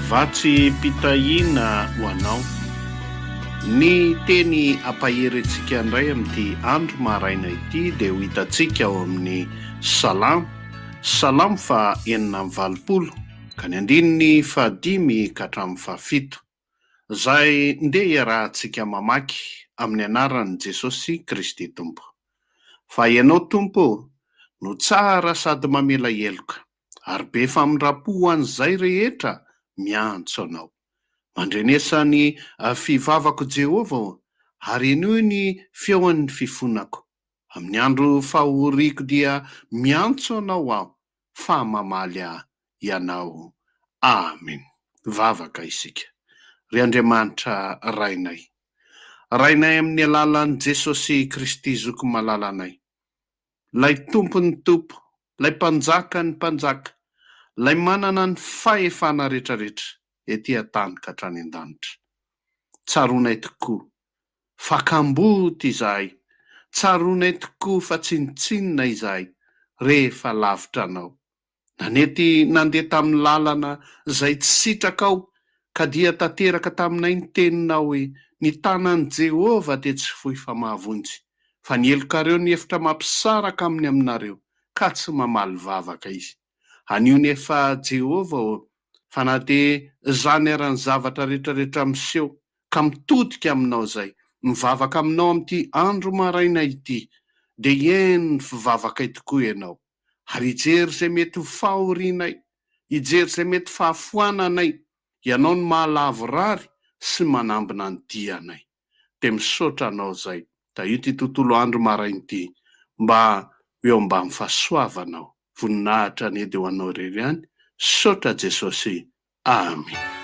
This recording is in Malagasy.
Vatsim-pitahiana ho anao. Ny teny ampahery antsika indray amin'ity andro maraina ity dia ho hitantsika ao amin'ny Salamo, Salamo faha 86, ka ny andininy fahadimy ka hatramin'ny fahafito. Izay ndeha iarahantsika mamaky amin'ny anaran'i Jesosy Kristy Tompo. Fa Ianao Tompo ô, no tsara sady mamela heloka, ary be famindram-po ho an'izay rehetra miantso Anao. Mandrenesa ny fivavako Jehovah ô, ary henoy ny feon'ny fifonako. Amin'ny andro fahoriako dia miantso Anao aho, fa mamaly ahy Ianao. Amen. Vavaka isika. Ry Andriamanitra Rainay, Rainay amin'ny alalan'i Jesosy Kristy Zoky malalanay, Ilay Tompon'ny tompo, Ilay Mpanjakan'ny mpanjaka, Ilay manana ny fahefana rehetrarehetra ety an-tany ka hatrany an-danitra. Tsaroanay tokoa fa kamboty izahay, tsaroanay tokoa fa tsinontsinona izahay rehefa lavitra Anao. Nanety nandeha tamin'ny lalana izay tsy sitrakao, ka dia tanteraka taminay ny teninao hoe, Ny tanan'i Jehovah dia tsy fohy fa mahavonjy, fa ny helokareo ny efitra mampisaraka aminy aminareo, ka tsy mamaly vavaka izy. Anio nefa Jehovah ô, fa na dia izany ara ny zavatra rehetrarehetra miseho, ka mitodika aminao izay, mivavaka aminao amin'ity andro maraina ity, dia hihaino ny fivavakay tokoa ianao. ary hijery izay mety ho fahorianay, hijery izay mety fahafoananay, Ianao no mahalavorary sy manambina ny dianay. Dia misaotra Anao izay, tahio ity tontolo andro maraina ity mba ho eo ambany fahasoavanao. Voninahitra anie dia ho Anao irery ihany. Misaotra Jesosy. Amen.